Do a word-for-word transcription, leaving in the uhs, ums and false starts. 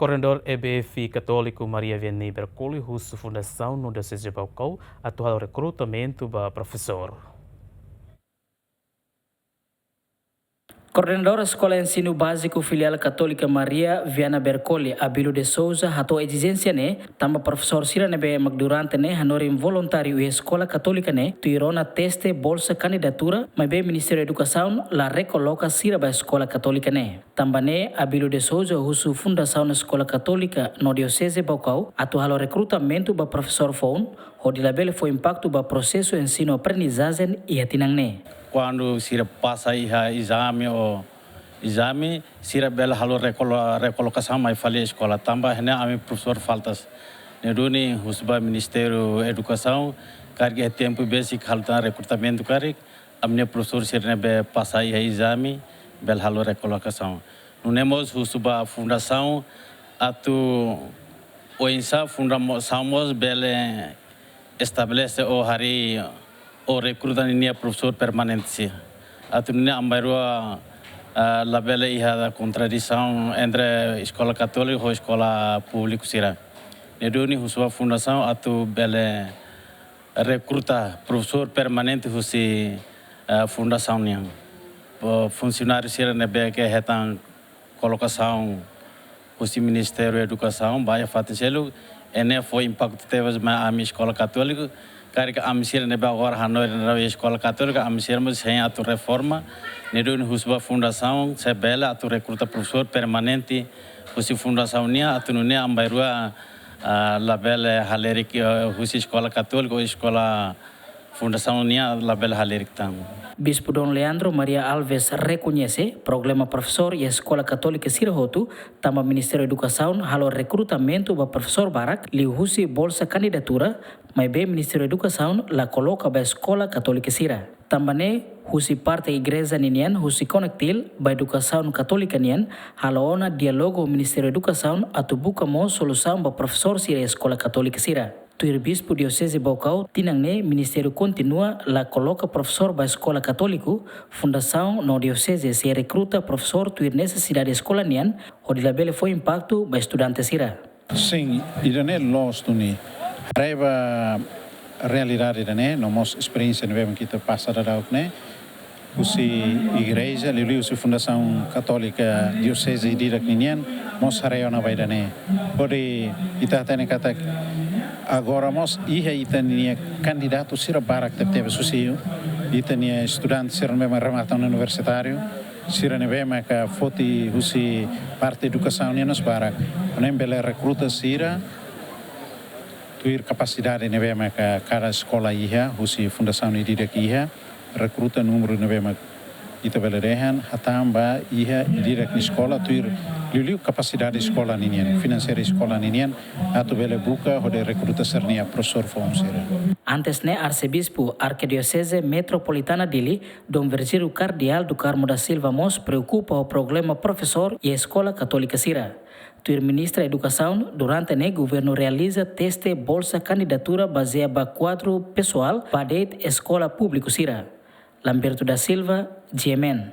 Koordenadór E B F Katóliku Maria Vianney Bercoli husu Fundasaun no Dioseze Baucau atu halo rekrutamentu ba profesór. Koordenadora Eskola Ensinu Báziku Filiál Katólika Maria Viana Bercoli, Abílio de Souza, hato'o ezijénsia ne'e tanba profesór sira ne'ebé mak durante ne'e hanorin voluntáriu iha Eskola Katólika ne'e tuir ona teste bolsa kandidatura, maibé Ministériu Edukasaun la rekoloka sira ba Eskola Katólika ne'e. Tanba ne'e, Abílio de Souza husu Fundasaun Eskola Katólika no Dioseze Baucau atu halo rekrutamentu ba profesór foun, hodi labele fó impaktu ba prosesu ensinu-aprendizajen iha tinan ne'e. Kuandu sira pasa iha ezame ou ezame, sira bele halo rekolo-, rekolokasaun mai fali eskola. Tanba ne'e ami profesór faltas. Ne'e duni husu ba Ministériu Edukasaun, karik iha tempu besik halo tan rekrutamentu karik, ami-nia profesór sira ne'ebé pasa iha ezame, bele halo rekolokasaun. Nune'e mós husu ba fundasaun atu oinsá fundasaun mós bele estabelese ou harii ou rekruta ninia profesór permanente sira. Atu nune'e ami-rua, ah, labele iha kontradisaun entre eskola katólika ho eskola públiku sira. Ne'e duni husu ba fundasaun atu bele rekruta profesór permanente husi, eh, fundasaun nian. Ba funsionáriu sira ne'ebé ke hetan kolokasaun husi Ministériu Edukasaun ba iha fatin seluk, ne'e fó impaktu tebes mai ami eskola katólika. Karik ami sira ne'ebé agora hanorin iha eskola katólika, ami sira mós hein atu reforma. Ne'e duni husu ba fundasaun se bele atu rekruta profesór permanente husi fundasaun nian atu nune'e ami-rua, ah, labele halerik, eh, husi eskola katólika ou eskola fundasaun nian labele halerik tan. Bispu Dom Leandro Maria Alves rekoñese problema profesór iha eskola katólika sira hotu, tanba Ministériu Edukasaun halo rekrutamentu ba profesór barak liuhusi bolsa kandidatura, maibé Ministériu Edukasaun la koloka ba eskola katólika sira. Tanba ne'e, husi parte igreja ninian husi Konektil ba edukasaun katólika nian halo ona diálogu ho Ministériu Edukasaun atu buka mós solusaun ba profesór sira eskola katólika sira. Tuir Bispu Dioseze Baucau, tinan ne'e Ministériu kontinua la koloka profesór ba eskola katólika, fundasaun no dioseze sei rekruta profesór tuir nesesidade eskola nian, hodi labele fó impaktu ba estudante sira. Sin, ida-ne'e loos duni. Haree ba realidade ida-ne'e, no mós esperiénsia ne'ebé mak ita pasa daudaun ne'e, husi igreja, liuliu husi Fundasaun Katólika Dioseze ida-idak ninian, mós haree ona ba ida-ne'e. Hodi ita hatene katak agora mós iha ita-nia kandidatu sira barak tebetebes, husi ita-nia estudante sira ne'ebé mak remata universitáriu, sira ne'ebé maka foti husi parte edukasaun nian mós barak. Nune'e bele rekruta sira tuir kapasidade ne'ebé maka kada eskola iha, husi fundasaun ida-idak iha, rekruta númeru ne'ebé mak ita bele dehan, hatán ba iha ida-idak nia eskola, tuir liuliu kapasidade eskola ninian, finanseira eskola ninian, atu bele buka hodi rekruta sira-nia profesór foun sira. Antes ne'e, Arsebispu Arkidioseze Metropolitana Dili, Dom Virgílio Cardeal do Carmo da Silva mós preokupa ho problema profesór iha eskola katólika sira. Tuir Ministra Edukasaun, durante ne'e governu realiza teste bolsa kandidatura bazeia ba kuadru pesoál ba de'it eskola públiku sira. Lamberto da Silva, G M N.